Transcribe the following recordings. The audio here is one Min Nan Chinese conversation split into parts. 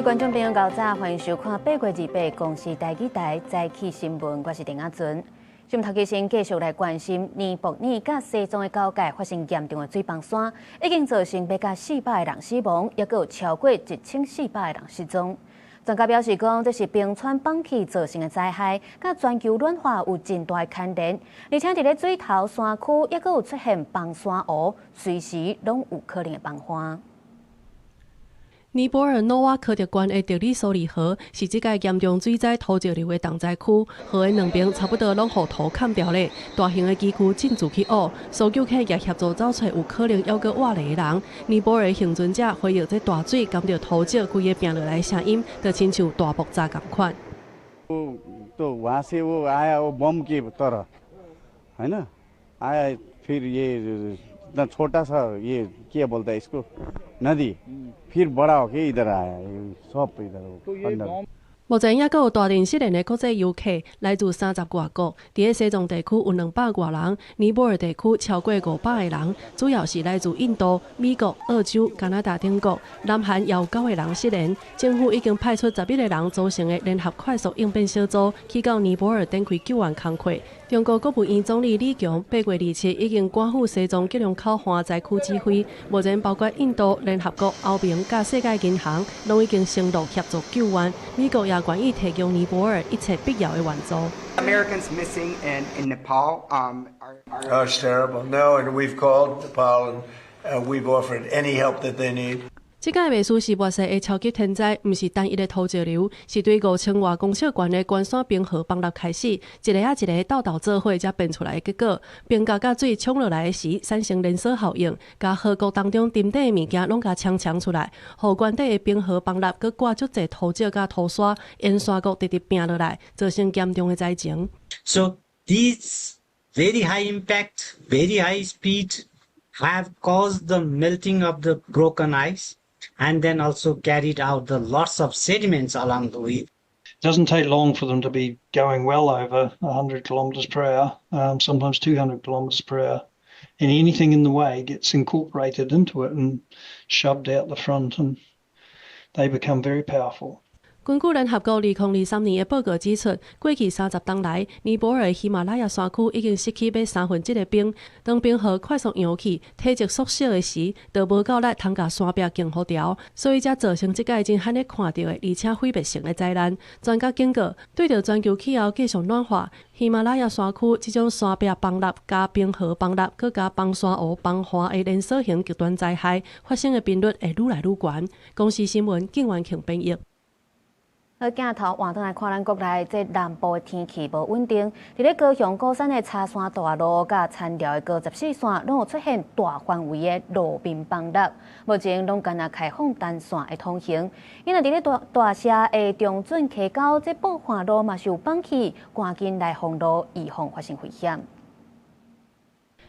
觀眾朋友，𠢕早，歡迎收看8月28公視台語台早起新聞，我是鄭阿尊。新聞頭先繼續來關心尼泊爾佮西藏的交界發生嚴重的水崩山，已經造成欲佮400個人死亡，抑閣有超過1400個人失蹤。專家表示講，這是冰川崩去造成的災害，佮全球暖化有真大的牽連。而且佇咧水頭山區，抑閣有出現崩山湖，隨時攏有可能會崩岸。尼泊爾努瓦科特縣的德里蘇里河是這擺嚴重水災土石流的重災區，河的兩邊差不多攏予土崁掉咧。大型的機具進駐去挖，搜救客也協助找揣有可能猶閣活咧的人。尼泊爾倖存者回憶這大水含著土石規个拚落來的聲音，就親像大爆炸仝款。 तो वहाँ से वो आया, वो बम के तरह है ना आया। फिर ये इतना छोटा सा, ये क्या बोलता है इसको, नदी, फिर बड़ा होके इधर आया, सब इधर। 目前猶閣有大陣失聯的國際遊客來自30外國，佇咧西藏地區有200外人，尼泊爾地區超過500個人，主要是來自印度、美國、澳洲、加拿大等國。南韓也有九個人失聯，政府已經派出11個人組成的聯合快速應變小組，去到尼泊爾展開救援工作。中國國務院總理李強8月27已經趕赴西藏吉隆口岸災區指揮，目前包括印度、聯合國、歐盟佮世界銀行，攏已經承諾協助救援。美國也願意提供尼泊爾一切必要的援助。 Americans missing in Nepal are Oh, it's terrible. No, and we've called Nepal and we've offered any help that they need. 這擺袂輸是末世的超級天災，毋是單一的土石流，是對5000外公尺懸的關山冰河崩落開始，一个仔一个鬥鬥做伙才變出來的結果。冰佮佮水沖落來的時，產生連鎖效應，共河谷當中沉底的物件攏共沖沖出來，予懸底的冰河崩落，閣掛足濟土石佮土沙，沿山谷直直拚落來，造成嚴重的災情。 So these very high impact, very high speed have caused the melting of the broken ice, and then also carried out the lots of sediments along the way. It doesn't take long for them to be going well over 100 kilometers per hour, sometimes 200 kilometers per hour. And anything in the way gets incorporated into it and shoved out the front, and they become very powerful. 根據聯合國2023年的報告指出，過去30冬來，尼泊爾的喜馬拉雅山區已經失去欲三分之一的冰。當冰河快速揚起、體積縮小的時，就無夠力通共山壁凝固牢，所以才造成這擺真罕咧看著的，而且毀滅性的災難。專家警告，對著全球氣候繼續暖化，喜馬拉雅山區這種山壁崩落、佮冰河崩落、閣佮崩山湖崩岸的連鎖型極端災害發生的頻率會愈來愈懸。公視新聞，景元慶編譯。好，鏡頭換轉來看咱國內，這南部的天氣無穩定。佇咧高雄鼓山的柴山大路佮田寮的高十四線，攏有出現大範圍的路面崩落。目前攏干焦開放單線的通行。因為佇咧大大社的長准溪溝，這布環路嘛是有崩去，趕緊來封路，預防發生危險。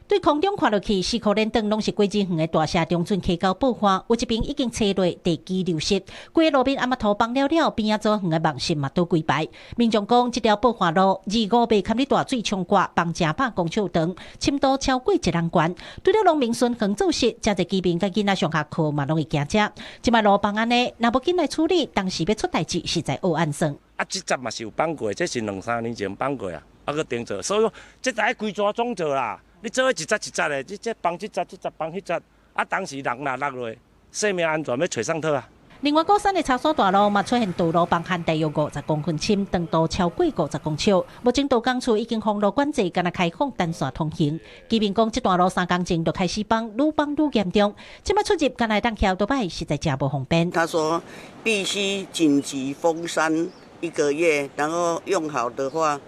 對空中看落去，四箍連轉攏是過真遠的大社長准溪溝布岸，有一邊已經切落地基流失，規个路面阿媽土崩了了，邊仔左遠的網線嘛都規排。民眾講，這條布岸路25號堪咧大水沖過，崩100公尺長，深度超過一人懸。除了農民巡航做事，誠濟居民佮囡仔上下課嘛攏會驚遮。這擺路崩按呢，若無緊來處理，當時欲出代誌，實在烏按算。啊，這節嘛是有崩過，這是兩三年前崩過啊，啊，閣重做，所以講這愛規逝總做啦。你做一節一節的，你這崩這節，這節崩彼節，啊，當時人若落落，生命安全欲揣上討啊。另外，鼓山的柴山大路嘛出現道路崩陷，大約50公分深，長度超過50公尺。目前道工處已經封路管制，干焦開放單線通行。居民講，這段路3工前就開始崩，愈崩愈嚴重。這擺出入干焦會當騎歐多擺，實在誠無方便。他說必須緊急封山一個月，然後用好的話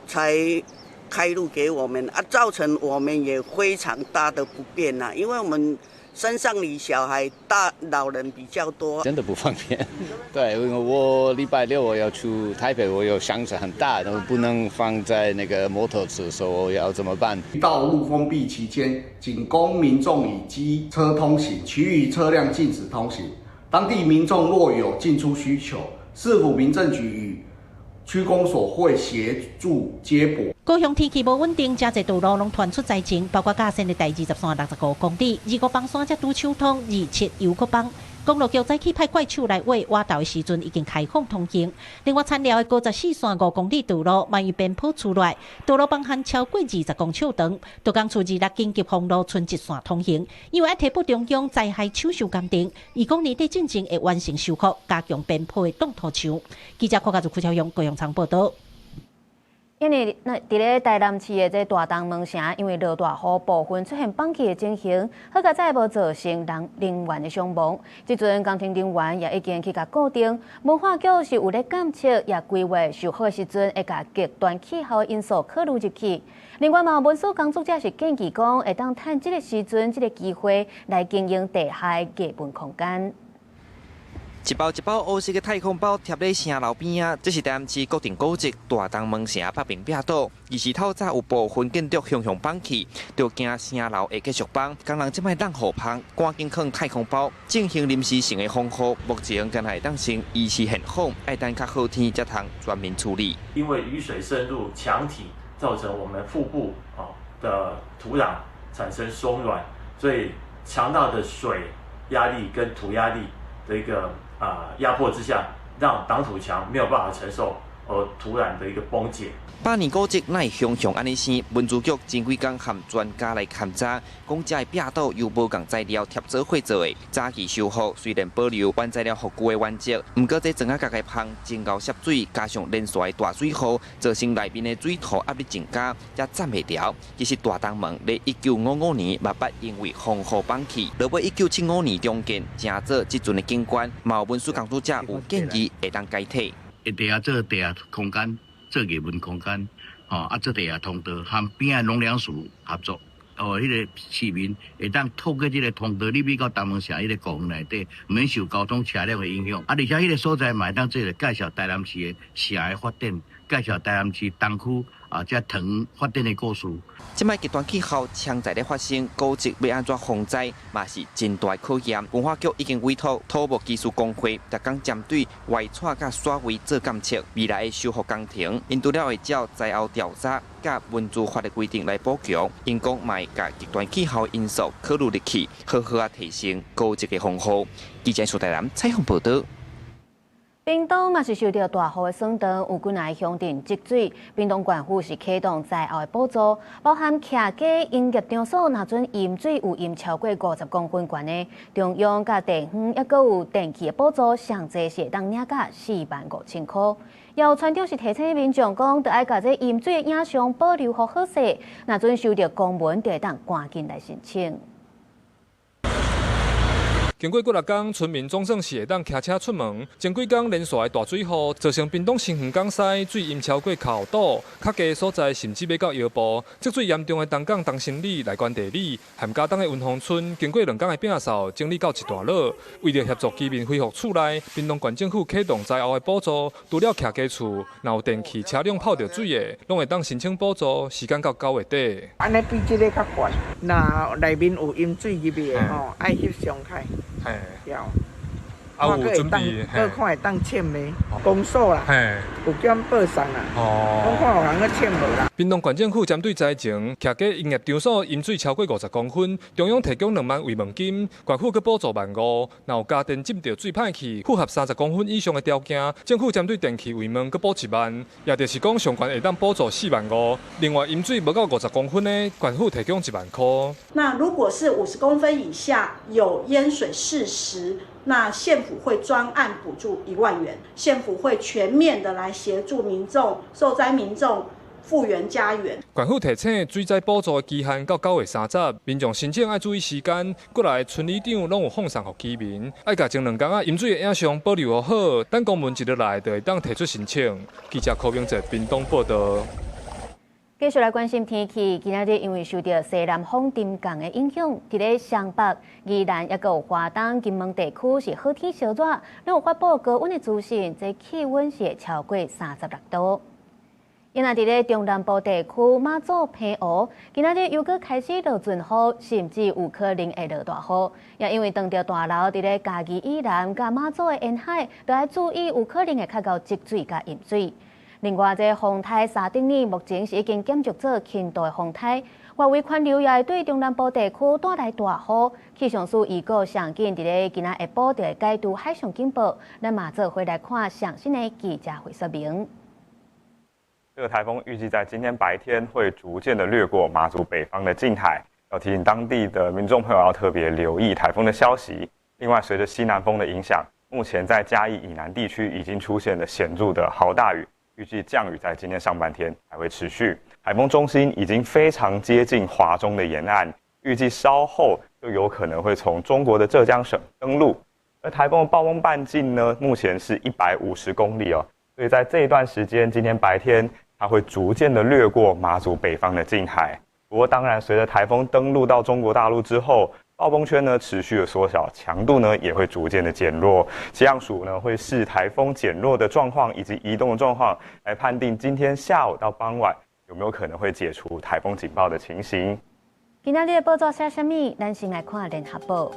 才開路給我們啊，造成我們也非常大的不便吶，因為我們山上裡小孩大老人比較多，真的不方便。對，因為我禮拜六我要去台北，我有箱子很大，都不能放在那個摩托車，所以我要怎麼辦？道路封閉期間，僅供民眾以機車通行，其餘車輛禁止通行。當地民眾若有進出需求，市府民政局與區公所會協助接駁。高雄天氣無穩定，誠濟道路攏傳出災情，包括甲線的第20線65公里，25崩山才拄搶通，27又閣崩。公路局早起派怪手來挖，挖到的時陣已經開放通行。另外，田寮的高十四線5公里道路，嘛因邊坡出來，道路崩旱超過20公尺長，都講初二六緊急封路，賰一線通行。因為愛提報中央災害搶修工程，預講年底進前會完成修復，加強邊坡的擋土牆。記者郭家祖、邱超勇、高陽倉報道。因為那佇咧台南市的這大東門城，因為落大雨，部分出現崩起的情形，好佳哉無造成人員的傷亡。這陣工程人員也已經去共固定，文化局是有咧監測，也規劃修復的時陣會共極端氣候的因素考慮入去。另外嘛，有文史工作者是建議講，會當趁這個時陣、這個機會來經營地下藝文空間。一包一包烏色的太空包貼咧城樓邊仔，這是台南市國定古蹟大東門城北面壁倒。而是透早有部分建築向向崩去，就驚城樓會繼續崩。工人這擺擋雨棚，趕緊囥太空包進行臨時性的防護。目前敢若會當先維持現況，愛等較好天才通全面處理。因為雨水滲入牆體，造成我們腹部的土壤產生鬆軟，所以強大的水壓力跟土壓力的一個壓迫之下，讓擋土牆沒有辦法承受，而突然的一個崩解。百年古蹟哪會雄雄按呢生？文資局前幾工和專家來勘查，講這个壁倒由無仝材料貼做伙做的，早期修復雖然保留原材料復舊的原則，毋過這磚仔角的縫真𠢕澀水，加上連續的大水雨，造成內面的水土壓力增加，才攢袂牢。其實大東門佇1955年嘛捌因為風雨崩去，落尾1975年重建，成做這陣的景觀。嘛有文史工作者有建議會當解體。地下做地下空間。做藝文空間，吼啊，做地下通道，和邊仔農糧署合作，哦，彼個市民會當透過這個通道入去到東門城彼個公園內底，毋免受交通車輛的影響。啊，而且彼個所在嘛會當做個介紹台南市的城的發展，介紹台南市東區啊，這糖發展的故事。這擺極端氣候常在咧發生，古蹟欲按怎防災嘛是真大考驗。文化局已經委託土木技術公會，逐工針對歪斜佮徙位做監測，未來的修復工程，𪜶除了會照災後調查佮文資法的規定來補強，𪜶講嘛會共極端氣候因素考慮入去，好好仔提升古蹟的防護。記者蘇台南採訪報導。屏東嘛是受著大雨的損斷，有幾若个鄉鎮積水。屏東縣府是啟動災後的補助，包含徛家營業場所，若準淹水有淹超過50公分懸的，中央佮地方抑閣有電器的補助，上濟是會當領到45,000箍。也有村長是提醒民眾講，著愛共這淹水的影像保留予好勢，若準收著公文，就會當趕緊來申請。經過幾若工，村民總算是會當騎車出門。前幾工連續的大水雨，造成屏東新園港西水淹超過跤肚，較低所在甚至欲到腰部。積水嚴重的東港東新里、內關地里、贛家東的雲峰村，經過2工的摒掃，整理到一大落。為著協助居民恢復厝內，屏東縣政府啟動災後的補助，除了徛家厝，若有電器、車輛泡著水的，攏會當申請補助，時間到9月底。按呢比這个較懸，若內面有淹水入去的吼，愛翕相開。對。啊，有準備，閣看會當簽的，公所啦，有叫阮報送啦，講看有人去簽無啦。屏東縣政府針對災情，徛家營業場所淹水超過50公分，中央提供2萬慰問金，縣府閣補助1.5萬。若有家電浸著水歹去，符合30公分以上的條件，政府針對電器慰問閣補1萬，也就是講上懸會當補助4.5萬。另外淹水無到五十公分的，縣府提供1萬箍。那如果是50公分以下有淹水事實，那縣府會專案補助1萬元，縣府會全面的來協助民眾、受災民眾復原家園。縣府提醒水災補助的期限到9月30，民眾申請愛注意時間。過來村里長攏有放送予居民，愛共前兩工仔淹水的影像保留好，等公文一落來就會當提出申請。記者柯明哲屏東報導。繼續來關心天氣，今仔日因為受著西南風沉降的影響，佇咧雙北、宜蘭抑閣有花東、金門地區是好天燒熱，攏有發布高溫的資訊，這氣溫是會超過36度。因為佇咧中南部地區馬祖、澎湖，今仔日又閣開始落陣雨，甚至有可能會落大雨。也因為當著大流佇咧嘉義以南佮馬祖的沿海，都愛注意有可能會較𠢕積水佮淹水。另外，這風颱沙丁尼目前是已經減弱做輕度的風颱，外圍環流也會對中南部地區帶來大雨。氣象署預告上緊佇咧今仔下晡就會解除海上警報。咱嘛做伙來看上新的記者會說明。這個颱風預計在今天白天會逐漸的掠過馬祖北方的近海，要提醒當地的民眾朋友要特別留意颱風的消息。另外，隨着西南風的影響，目前在嘉義以南地區已經出現了顯著的豪大雨。預計降雨在今天上半天還會持續。颱風中心已經非常接近華中的沿岸，預計稍後就有可能會從中國的浙江省登陸。而颱風的暴風半徑呢，目前是150公里哦。所以在這一段時間，今天白天它會逐漸的掠過馬祖北方的近海。不過，當然隨着颱風登陸到中國大陸之後，暴風圈呢持續的縮小，強度呢也會逐漸的減弱。氣象署呢會視颱風減弱的狀況以及移動的狀況，來判定今天下午到傍晚有沒有可能會解除颱風警報的情形。今仔日的報紙寫啥物？咱先來看聯合報。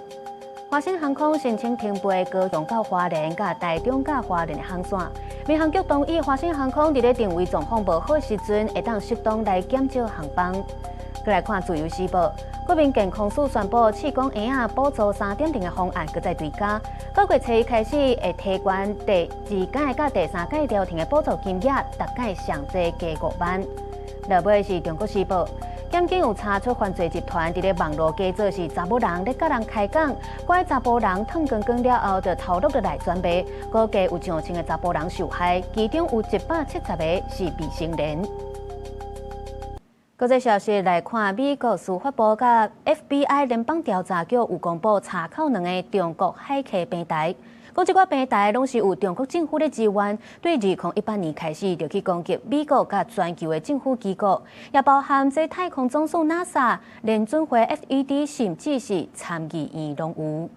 華星航空申請停飛高雄到花蓮、佮台中佮花蓮的航線。民航局同意華星航空佇咧定位狀況無好時陣，會當適當來減少航班。閣來看自由時報，國民健康署宣布，試管嬰仔補助3.0的方案閣再追加，九月初一開始會提懸第二屆佮第三屆療程的補助金額，逐屆上濟加5萬。落尾是中國時報，檢警有查出犯罪集團佇咧網路假做是查某人咧佮人開講，拐查埔人褪光光了後，就偷錄落來轉賣，估計有上千个查埔人受害，其中有170個是未成年。國際消息來看，美國司法部佮 FBI 聯邦調查局有公布查扣兩个中國駭客平台，講這個平台攏是有中國政府咧支援，對2018年開始就去攻擊美國佮全球的政府機構，也包含這太空總署 NASA、聯準會 FED，甚至是參議院攏有。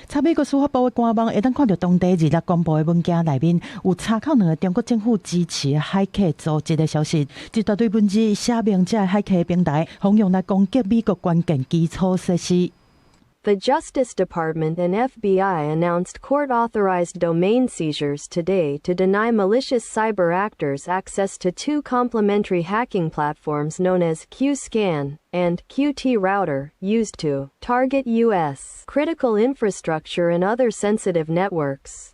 查美國司法部的官網會當看著當地26公布的文件內面有查扣兩个中國政府支持駭客組織的消息，一大堆文字寫明這个駭客平台，運用來攻擊美國關鍵基礎設施。 The Justice Department and FBI announced court-authorized domain seizures today to deny malicious cyber actors access to two complementary hacking platforms known as QScan and QT Router, used to target U.S. critical infrastructure and other sensitive networks.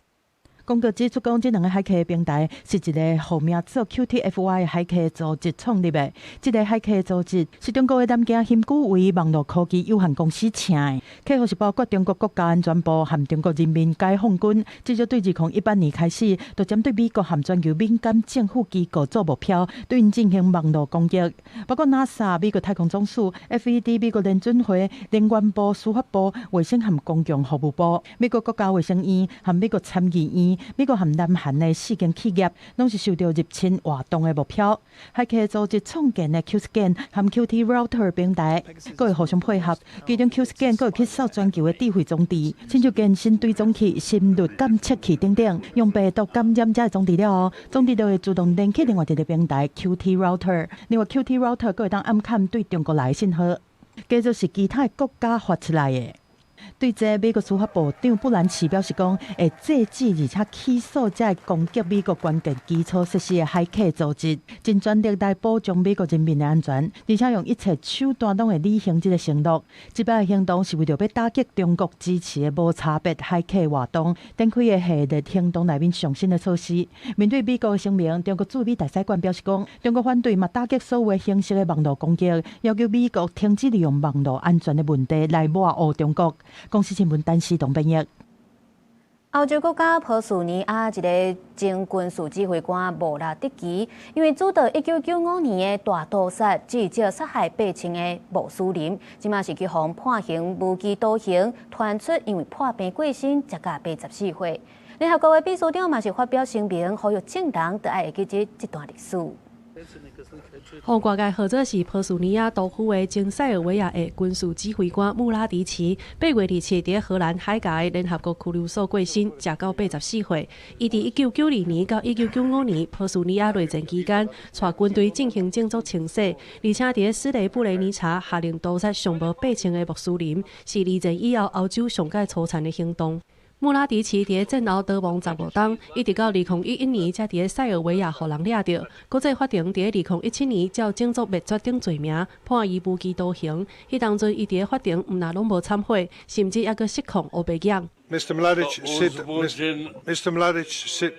公告指出，講這兩个駭客平台是一个號名做 QTFY 的駭客組織創立的。這个駭客組織是中國的南京芯久維網路科技有限公司請的，客戶是包括中國國家安全部和中國人民解放軍。至少對2018年開始，就針對美國和全球敏感政府機構做目標，對𪜶進行網路攻擊，包括 NASA、美國太空總署、FED、美國聯準會、能源部、司法部、衛生和公共服務部、美國國家衛生院和美國參議院。美國和南韓的四間企業，攏是受著入侵活動的目標。駭客組織創建的 QScan 和 QT Router 平台，閣會互相配合。其中 QScan 閣會去掃全球的智慧裝置，親像健身追蹤器、心率監測器等等，用病毒感染這个裝置了後，裝置就會自動連去另外一个平台 QT Router。另外 QT Router 閣會當暗崁對中國來的信號，假做是其他國家發出來的。對這，美國司法部長布蘭奇表示講，會制止而且起訴這个攻擊美國關鍵基礎設施的駭客組織，盡全力來保障美國人民的安全，而且用一切手段攏會履行這个承諾。這擺的行動是為著欲打擊中國支持的無差別駭客活動，展開的系列行動內面上新的措施。面對美國的聲明，中國駐美大使館表示講，中國反對嘛打擊所有形式的網路攻擊，要求美國停止利用網路安全的問題來抹黑中國。公視新聞陳思東編譯。歐洲國家波斯尼亞一个前軍事指揮官穆拉迪奇，因為主導1995年的大屠殺，至少殺害8000个穆斯林，這馬是去予判刑無期徒刑，傳出因為破病過身，才到84歲。聯合國的秘書長嘛是發表聲明，呼籲眾人都愛會記這段歷史。予外界號做是波斯尼亞屠夫的前塞爾維亞的軍事指揮官穆拉迪奇，8月27佇荷蘭海牙的聯合國拘留所過身，食到84歲。伊佇1992年到1995年波斯尼亞內戰期間，帶軍隊進行種族清洗，而且佇斯雷布雷尼查下令屠殺上無8000个穆斯林，是二戰以後歐洲上蓋粗殘的行動。穆拉迪奇佇戰後逃亡15冬，一直到2011年才佇塞爾維亞予人掠著。國際法庭佇2017年照種族滅絕等罪名判伊無期徒刑。彼當陣伊佇法庭毋但攏無參會，甚至猶閣失控烏白講。 Mr. Mladic, sit. Mr. Mladic, sit.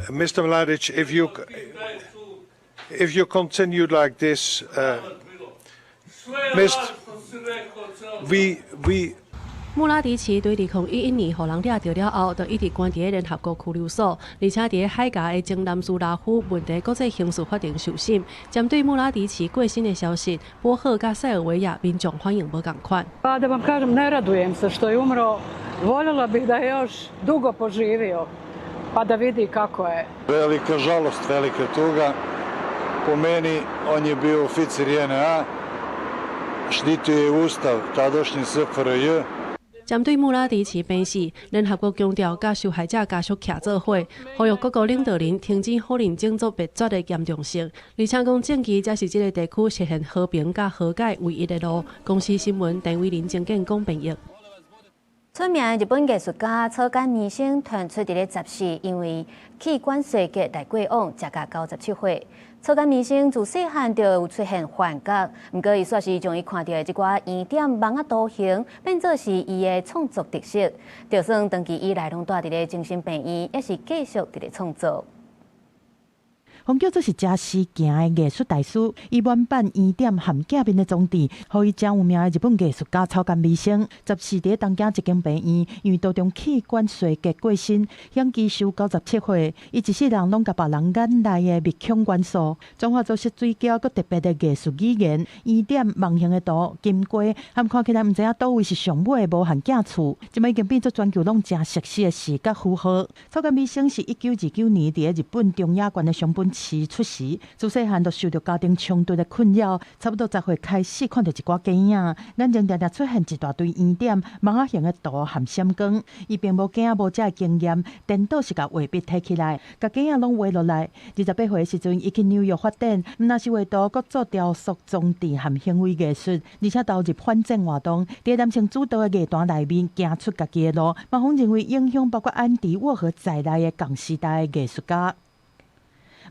Mr. Mladic, if you continue like this, Mr. We 穆拉迪奇對2011年予人掠著了後，就一直關佇聯合國拘留所，而且佇海牙的前南斯拉夫問題國際刑事法庭受審。針對穆拉迪奇過身的消息，波赫佮塞爾維亞民眾反應無仝款。 Pa da vam kažem, ne radujem se što je umro. Voljela bih da je još dugo poživio, pa da vidi kako je. Velika žalost, velika tuga. Po meni, on je bio oficir JNA, štitio je ustav tadašnji SFRJ. 針對穆拉迪奇病死，聯合國強調佮受害者家屬徛做伙，呼籲各國領導人停止否認種族滅絕的嚴重性，而且講正義才是這个地區實現和平佮和解唯一的路。公視新聞陳偉林、鄭建講編譯。出名的日本藝術家草間彌生傳出佇咧14，因為氣管衰竭來過往，時年97歲。草間彌生自細漢就有出現幻覺，毋過伊煞是將伊看著的這寡圓點網仔圖形，變做是伊的創作特色。就算長期以來攏蹛佇咧精神病院，也是繼續佇咧創作。予叫做是食時行的藝術大師，以滿版圓點和鏡面的裝置，予伊誠有名的日本藝術家草間彌生，14佇東京一間病院，因為多種器官衰竭過身，享壽97歲。伊一世人攏共別人眼內的密孔元素，轉化做色水膠閣特別的藝術語言，圓點、網形的圖、金瓜，和看起來毋知影佗位是上尾的無限鏡厝，這擺已經變做全球攏誠熟悉的視覺符號。草間彌生是1929年佇日本中野縣的松本市出世，自細漢就受著家庭衝突的困擾，差不多10歲開始看著一寡假影，眼前定定出現一大堆圓點、網仔形的圖和閃光。伊並無驚無這个經驗，顛倒是共畫筆提起來，共假影攏畫落來。28歲的時陣，伊去紐約發展，毋但是畫圖，閣做雕塑、裝置和行為藝術，而且投入反戰活動。佇男性主導的藝壇內面，行出家己的路，嘛予認為影響包括安迪沃荷在內的仝時代的藝術家。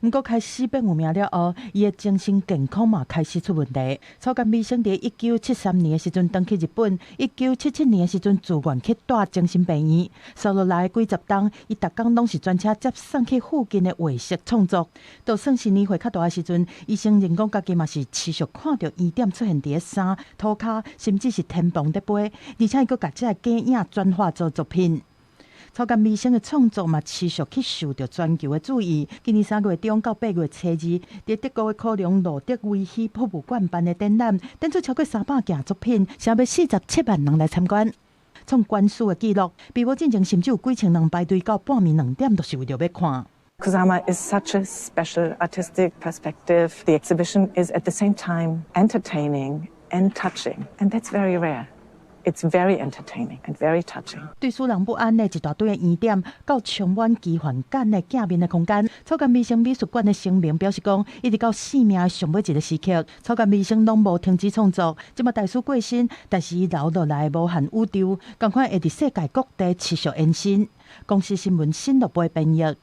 毋過開始變有名了後，伊的精神健康嘛開始出問題。草間彌生佇1973年的時陣轉去日本，1977年的時陣自願去蹛精神病院。紲落來幾十冬，伊逐工攏是專車接送去附近的畫室創作。就算是年歲較大的時陣，伊承認講家己嘛是持續看著圓點出現佇咧衫、塗跤，甚至是天棚佇飛，而且伊閣共這个假影轉化做作品。草間彌生的創作嘛，持續去受著全球的注意。今年3月中到8月初2，佇德國的科隆路德維希博物館辦的展覽，展出超過300件作品，上欲47萬人來參觀。創官司的紀錄，比無進前甚至有幾千人排隊到半暝2點，都是為著欲看。 Kusama is such a special artistic perspective. The exhibition is at the same time entertaining and touching, and that's very rare. It's very entertaining and very touching. 對使人不安的一大堆的圓點，到充滿奇幻感的鏡面的空間。草間彌生美術館的聲明表示講，一直到生命的上尾一个時刻，草間彌生攏無停止創作。這擺大師過身，但是伊留落來無限宇宙，仝款會佇世界各地持續延伸。公視新聞新樂播編譯。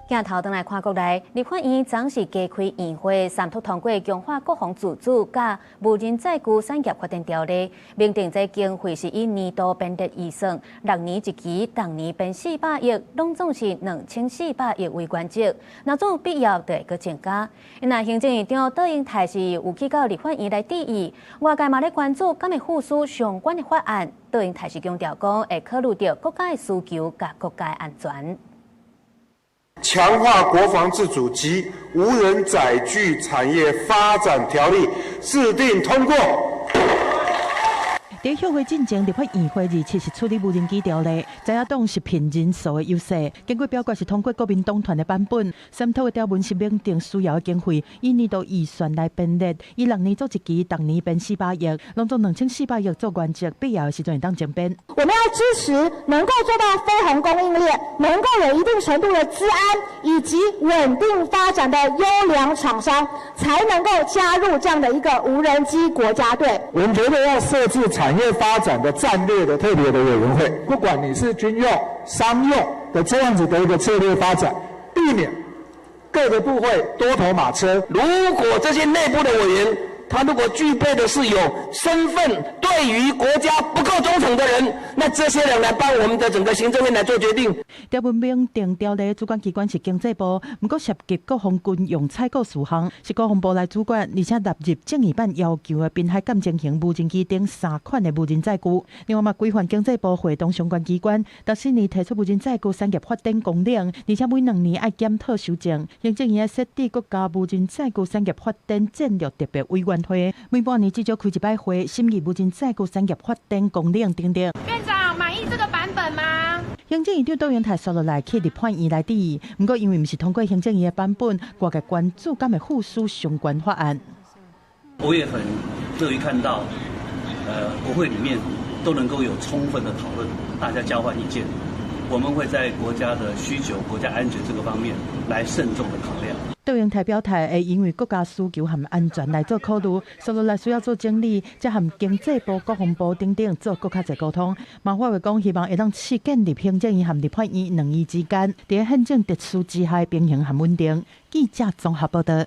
鏡頭轉來看國內，立法院昨是加開院會，三讀通過強化國防自主佮無人載具產業發展條例，明定這經費是以年度編列預算，6年一期，逐年編400億，攏總是2400億為原則。若總有必要，就會閣增加。那行政院長卓榮泰是有去到立法院來質疑，外界嘛咧關注敢會附屬相關的法案。卓榮泰是強調講，會考慮著國家的需求佮國家的安全。強化國防自主及無人載具產業發展條例制定通過。佇休會進前，立法院會議27是處理無人機條例，在野黨是憑人數的優勢。經過表決是通過國民黨團的版本，三讀的條文是明定需要的經費以年度預算來編列，以6年做一期，逐年編400億，攏總2400億做原則，必要的時陣會當增編。我們要支持能夠做到飛鴻供應鏈，能夠有一定程度的資安以及穩定發展的優良廠商，才能夠加入這樣的一個無人機國家隊。我們覺得要設置產產業發展的戰略的特別的委員會，不管你是軍用、商用的這樣子的一個策略發展，避免各個部會多頭馬車。如果這些內部的委員，他如果具備的是有身份，對於國家不夠忠誠的人，那這些人來幫我們的整個行政院來做決定。條文明定條例主管機關是經濟部，毋過涉及國防軍用採購事項，是國防部來主管，而且納入正義版要求的濱海艦偵型無人機等三款的無人載具。另外嘛，規範經濟部會同相關機關，逐四年提出無人載具產業發展綱領，而且每2年愛檢討修正。行政院設置國家無人載具產業發展戰略特別委員會，每半年至少開一擺會，審議無人載具產業發展綱領等等。院長滿意這個版本嗎？行政院長卓榮泰紲落來去立法院內底，毋過因為毋是通過行政院的版本，外界關注敢會附屬相關法案。我也很樂於看到，國會裡面都能夠有充分的討論，大家交換意見。我們會在國家的需求、國家安全這個方面來慎重的考量。卓榮泰表態會因為國家需求和安全來做考慮，紲落來需要做整理，才和經濟部、國防部等等做閣較濟溝通。馬法會講，希望會當試建立行政院和立法院兩院之間，佇憲政秩序之下平衡和穩定。記者綜合報道。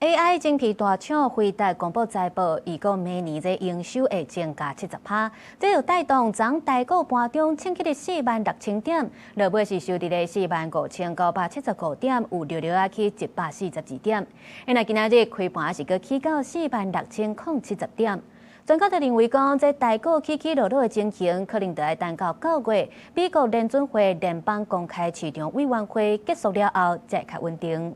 AI 晶片大廠輝達公布財報，預估明年這營收會增加70%，這就帶動昨台股盤中衝起咧46,000點，落尾是收佇咧45,975點，有略略仔起142點。那今仔日開盤是閣起到46,070點。專家就認為講，這台股起起落落的情形，可能就愛等到9月美國聯準會聯邦公開市場委員會結束了後，才會較穩定。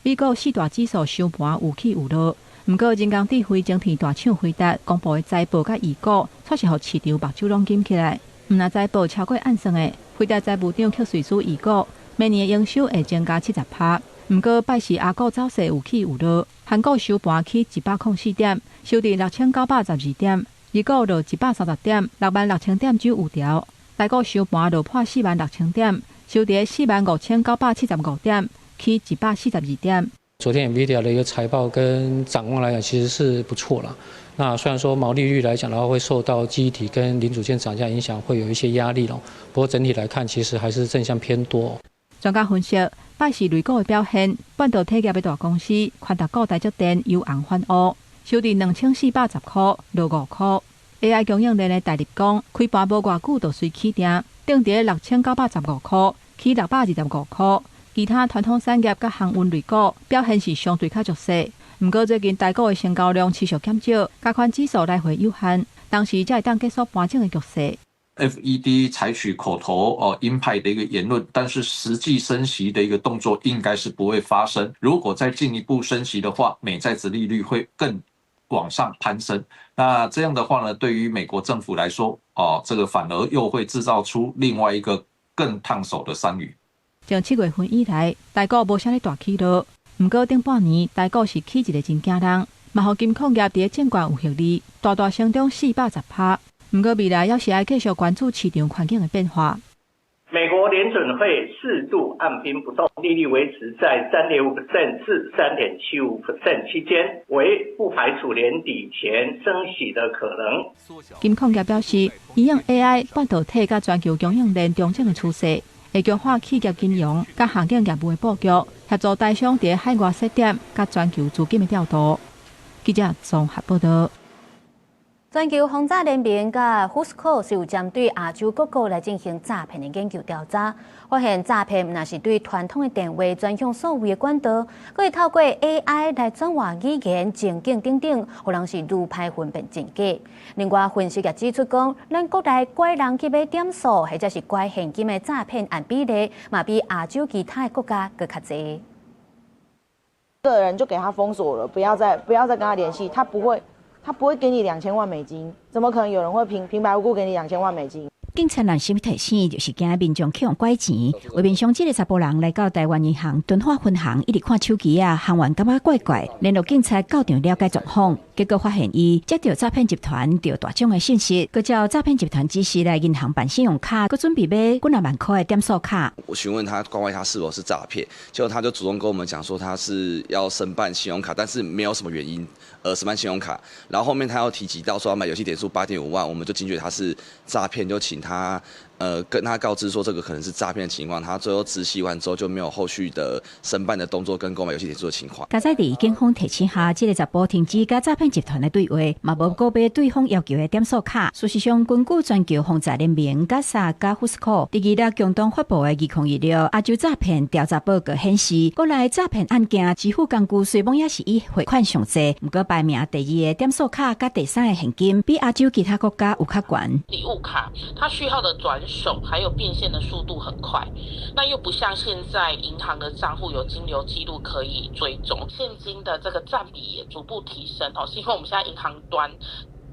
美國四大指數收盤有起有落，毋過人工智慧晶片大廠輝達公布的財報佮預估，確實予市場目睭攏金起來。毋但財報超過按算的，輝達財務長曲瑞斯預估，明年的營收會增加70%。毋過拜四亞股走勢有起有落，韓股收盤起104點，收佇6,912點；日股落130點，66,000點九有調。台股收盤落破46,000點，收佇45,975點。起142點。昨天 NVIDIA 的一個財報跟展望來講，其實是不錯啦。那雖然說毛利率來講的話，會受到記憶體跟零組件漲價影響，會有一些壓力咯。不過整體來看，其實還是正向偏多。專家分析，拜四類股的表現，半導體業的大公司，寬達股台積電由紅反烏，收佇2,410塊，落5塊。AI 供應鏈的大立光，開盤無偌久就隨起定，定佇6,915塊，起625塊。其他傳統產業佮航運類股表現是相對較弱勢，毋過最近台股的成交量持續減少，加權指數來回有限，當時才會當結束盤整的局勢。 FED 採取口頭哦鷹派的一個言論，但是實際升息的一個動作應該是不會發生。如果再進一步升息的話，美債殖利率會更往上攀升。那這樣的話呢，對於美國政府來說，哦，這個反而又會製造出另外一個更燙手的山芋。從7月份以來，台股無啥物大起落，毋過頂半年台股是起一个真驚人，嘛予金控業佇證券有獲利，大大成長410%。毋過未來猶是愛繼續關注市場環境的變化。美國聯準會四度按兵不動，利率維持在3.5% 至3.75% 區間，惟不排除年底前升息的可能。金控業表示，因應 AI、半導體佮全球供應鏈重整的趨勢，會強化企業金融佮行政業務的布局，協助台商佇海外設點佮全球資金的調度。記者綜合報道。全球防詐聯盟佮 Whoscall 是有針對亞洲各國來進行詐騙的研究調查，發現詐騙毋但是對傳統的電話轉向數位的管道，閣會透過 AI 來轉換語言、情景等等，予人是愈歹分辨真假。另外，分析也指出講，咱國內拐人去買點數或者是拐現金的詐騙案比例，嘛比亞洲其他的國家閣較濟。個人就給他封鎖了，不要再跟他聯繫，他不會。他不會給你2000萬美金，怎麼可能有人會平平白無故給你2000萬美金？警察若是提醒，就是驚民眾去予拐錢。畫面上這个查埔人來到台灣銀行敦化分行，一直看手機仔，行員感覺怪怪，聯絡警察到場了解狀況，結果發現伊接著詐騙集團著大獎的信息，閣照詐騙集團指示來銀行辦信用卡，閣準備買幾若萬箍的點數卡。我詢問他，關懷他是否是詐騙，結果他就主動跟我們講說他是要申辦信用卡，但是沒有什麼原因而申辦信用卡。然後後面他又提及到說要買遊戲點數8.5萬，我們就驚覺他是詐騙，就請他跟他告知說這個可能是詐騙的情況。他最後知悉完之後就沒有後續的申辦的動作跟購買遊戲點數的情況。佳哉佇警方提醒下，這个查埔停止佮詐騙集團的對話，嘛無購買對方要求的點數卡。事實上，根據全球防詐聯盟、佮薩佮富士科佇2日共同發布的2026亞洲詐騙調查報告顯示，國內詐騙案件支付工具雖罔也是以匯款上濟，毋過排名第二的點數卡佮第三的現金，比亞洲其他國家有較懸。禮物卡，它序號的轉手還有變現的速度很快，那又不像現在銀行的賬戶有金流記錄可以追蹤，現金的這個佔比也逐步提升哦，是因為我們現在銀行端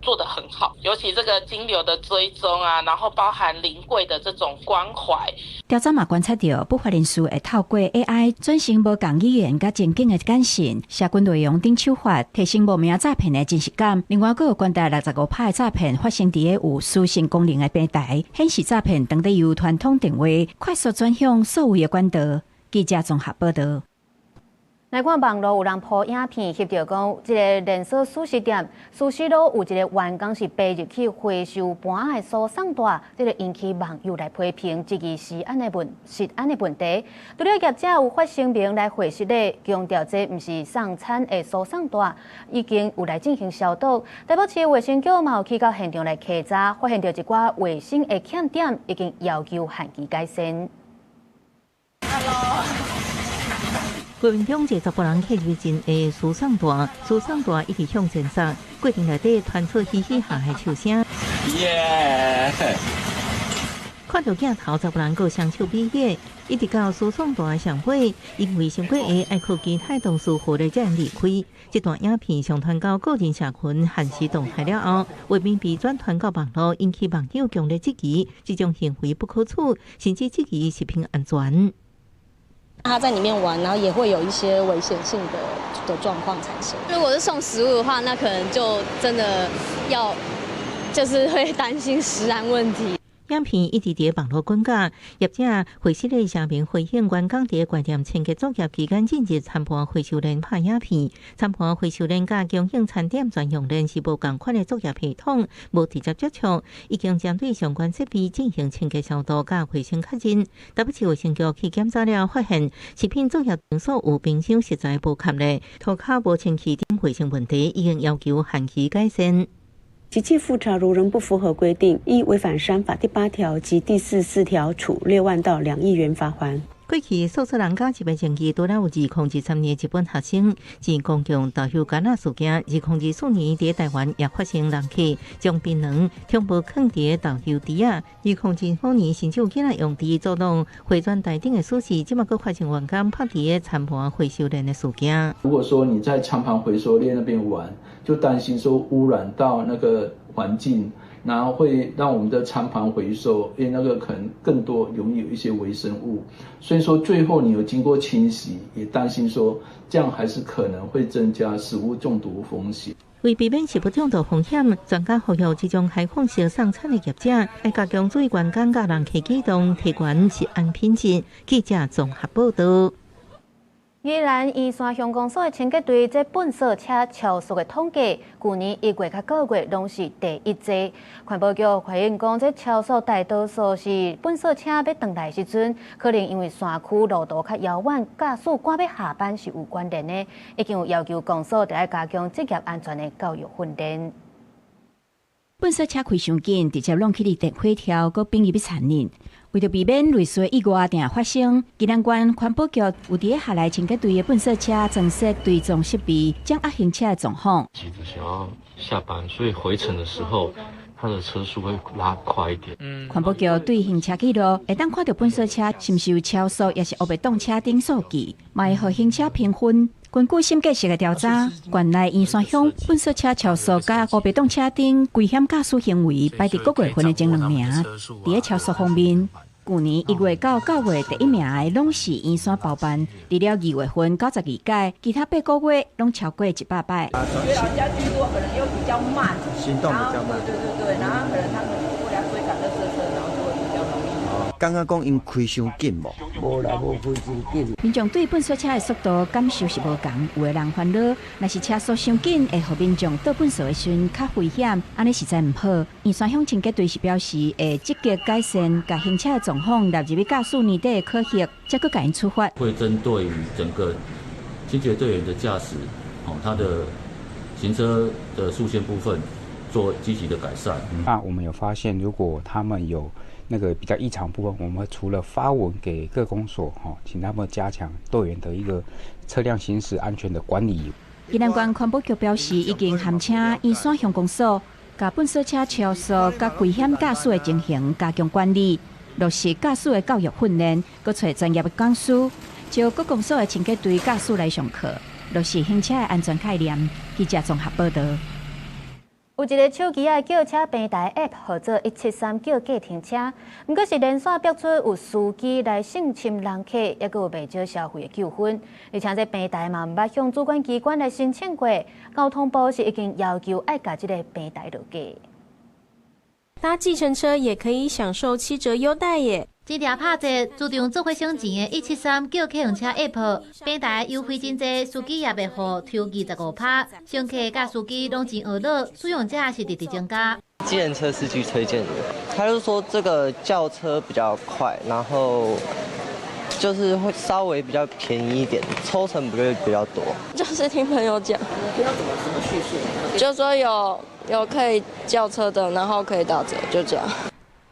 做得很好，尤其這個金流的追蹤啊，然後包含臨櫃的這種關懷。調查嘛觀察著，不法人士會透過 AI 轉成無仝語言佮情景的簡訊、社群內容等手法，提升無名詐騙的真實感。另外，閣有高達65%的詐騙發生佇个有私訊功能的平台，顯示詐騙當地由傳統電話快速轉向數位的管道。記者綜合報導。來看網路有人 po 影片，翕著講，這个連鎖速食店壽司郎有一个員工是爬入去回收盤仔的輸送帶，這个引起網友來批評，質疑食安的問題。除了業者有發聲明來回釋咧，強調這毋是送餐的輸送帶，已經有來進行消毒。台北市衛生局嘛有去到現場來稽查，發現著一寡衛生的欠點，已經要求限期改善。 Hello。畫面中一個查埔人爬入真的輸送帶，輸送帶一直向前送，過程內底傳出嘻嘻哈哈的笑聲。耶！看著鏡頭，查埔人閣雙手比耶，一直到輸送帶上尾，因為傷過下愛靠其他同事扶咧才會離開。這段影片上傳到個人社群限時動態了後，畫面被轉傳到網路，引起網友強烈質疑，這種行為不可取，甚至質疑食品安全。他在裡面玩，然後也會有一些危險性的狀況產生。如果是送食物的話，那可能就真的要，就是會擔心食安問題。影片一直佇網路滾架，業者回釋的聲明回應員工佇關店清潔作業期間進入餐盤回收鏈拍影片，餐盤回收鏈佮供應餐點專用鏈是無仝款的作業系統，無直接接觸，已經針對相關設備進行清潔消毒佮衛生確認。台北市衛生局去檢查了，發現食品作業場所有冰箱食材無合咧，塗跤無清氣等衛生問題，已經要求限期改善。即屆複查如仍不符合規定，依違反食安法第8條及第44條，處6萬到2億元罰鍰。過去壽司郎加入的爭議，除了有2023年日本學生佇公共投擲柑仔事件，2024年佇台灣也發生人客將檳榔全部囥佇投擲池仔。2025年甚至有囡仔用豬作弄回轉台頂的事實，這馬閣發生員工拍佇餐盤回收鏈的事件。如果說你在餐盤回收鏈那邊玩，就擔心說污染到那個環境，然後會讓我們的餐盤回收，因為那個可能更多容易有一些微生物，所以說最後你有經過清洗，也擔心說這樣還是可能會增加食物中毒風險。為避免食物中毒風險，專家呼籲這種開放式送餐的業者，愛加強注意員工佮人客舉動，提懸食安品質。記者綜合報導。宜蘭宜山鄉公所的清潔隊這糞掃車超速的統計，舊年一月佮九月攏是第一濟。環保局回應講，這超速大多數是糞掃車欲轉來時陣，可能因為山區路途較遙遠，駕駛趕欲下班是有關聯的。已經有要求公所著愛加強職業安全的教育訓練。糞掃車開傷緊，直接挵起佇電火柱，閣變入欲殘忍。為著避免類似意外定發生，宜蘭縣環保局有佇轄內清潔隊的糞掃車增設追蹤設備，掌握行車的狀況。急著想要下班，所以回程的時候，他的車速會拉快一點。環保局對行車記錄會當看著糞掃車是毋是有超速，抑是烏白擋車等數據，嘛會予行車評分。根據審計室的調查，縣內員山鄉糞掃車超速佮烏白擋車頂危險駕駛行為排佇各月份的前兩名。佇咧超速方面，舊年1月到9月第一名的攏是員山包辦，除了2月份92擺，其他8個月攏超過100擺。老人家居多，可能又比較慢，行動比較慢，對對對，然後可能他們為了追趕垃圾車，然後就會比較容易。感覺講𪜶開傷緊無？無啦，無開傷緊。民眾對糞掃車的速度感受是無仝，有的人煩惱，若是車速傷緊，會予民眾倒糞掃的時陣較危險，按呢實在毋好。員山鄉清潔隊是表示會積極改善，共行車的狀況納入去駕駛年底的考核，才閣共𪜶處罰。會針對於整個清潔隊員的駕駛，哦，他的行車的速限部分做積極的改善。那我們有發現，如果他們有那個比較異常部分，我們除了發文給各公所，吼，請他們加強隊員的一個車輛行駛安全的管理。宜蘭縣環保局表示，已經函請員山鄉公所，共糞掃車超速佮危險駕駛的情形加強管理，落實駕駛的教育訓練，閣揣專業的講師，招各公所的清潔隊駕駛來上課，落實行車的安全概念。記者綜合報導。有一个手機仔叫車平台 App，號做173叫計程車，毋過是連續爆出有司機來性侵人客，抑閣有袂少消費的糾紛。而且這平台嘛毋捌向主管機關來申請過，交通部是已經要求愛共這个平台落架。搭計程車也可以享受7折優待耶！這條拍折，自動做伙省錢的173叫客運車 App 平台優惠真濟，司機也袂予抽25%，乘客佮司機攏真呵樂，使用者是直直增加。計程車司機推薦的，他就說這個叫車比較快，然後就是會稍微比較便宜一點，抽成不會比較多。就是聽朋友講，聽到怎麼敘述？就說有可以叫車的，然後可以打折，就這樣。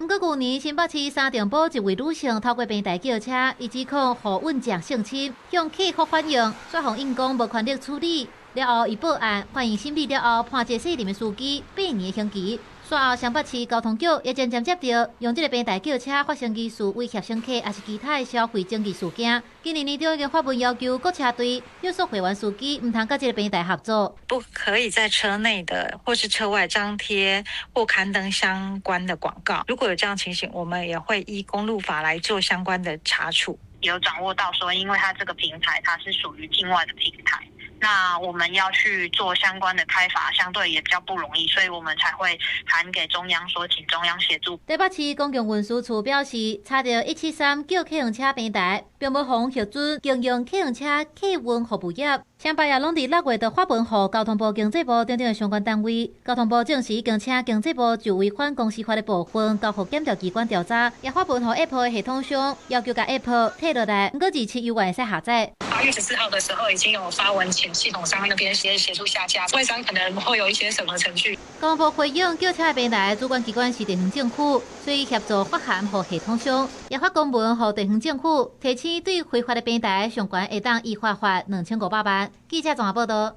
毋過舊年新北市三重埔一位女性透過平台叫車，伊指控予運將性侵，向客服反映，煞予𪜶講無權力處理。了後伊報案，法院審理了後判這細林的司機8年刑期。煞後雙北市交通局也漸漸接著用這个平台叫車發生疑似威脅乘客，抑是其他的消費爭議事件。今年年中已經發文要求各車隊有所會員司機毋通佮這个平台合作，不可以在車內的或是車外張貼或刊登相關的廣告。如果有這樣情形，我們也會依公路法來做相關的查處。有掌握到說，因為它這個平台它是屬於境外的平台。那我們要去做相關的開罰，相對也比較不容易，所以我們才會函給中央說，請中央協助。台北市公共運輸處表示，查著173叫客運車平台，並無予核准經營客運車客運服務業。雙北也攏佇6月就發文予交通部、經濟部等等的相關單位。交通部證實已經請經濟部就違反公司法的部分交予檢調機關調查，也發文予 App 的系統商，要求共 App 退落來，毋過遲遲猶原會使下載。8月14號的時候，已經有發文請系統商那邊先協助下架，外商可能會有一些審核程序。交通部回應，叫車的平台主管機關是地方政府，所以協助發函予系統商，也發公文予地方政府，提醒對非法的平台上懸會當依法罰2500萬。記者綜合報導。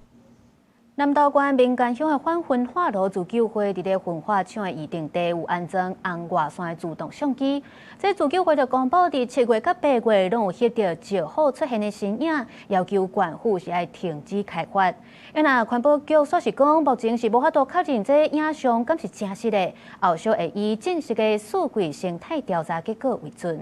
南投縣民間鄉的反焚化爐自救會佇咧焚化廠的預定地有安裝紅外線的自動相機。這自救會就公布，佇7月佮8月攏有翕著石虎出現的身影，要求縣府是愛停止開發。啊若環保局煞是講，目前是無法度確認這影像敢是真實的，後續會以正式的四季生態調查結果為準。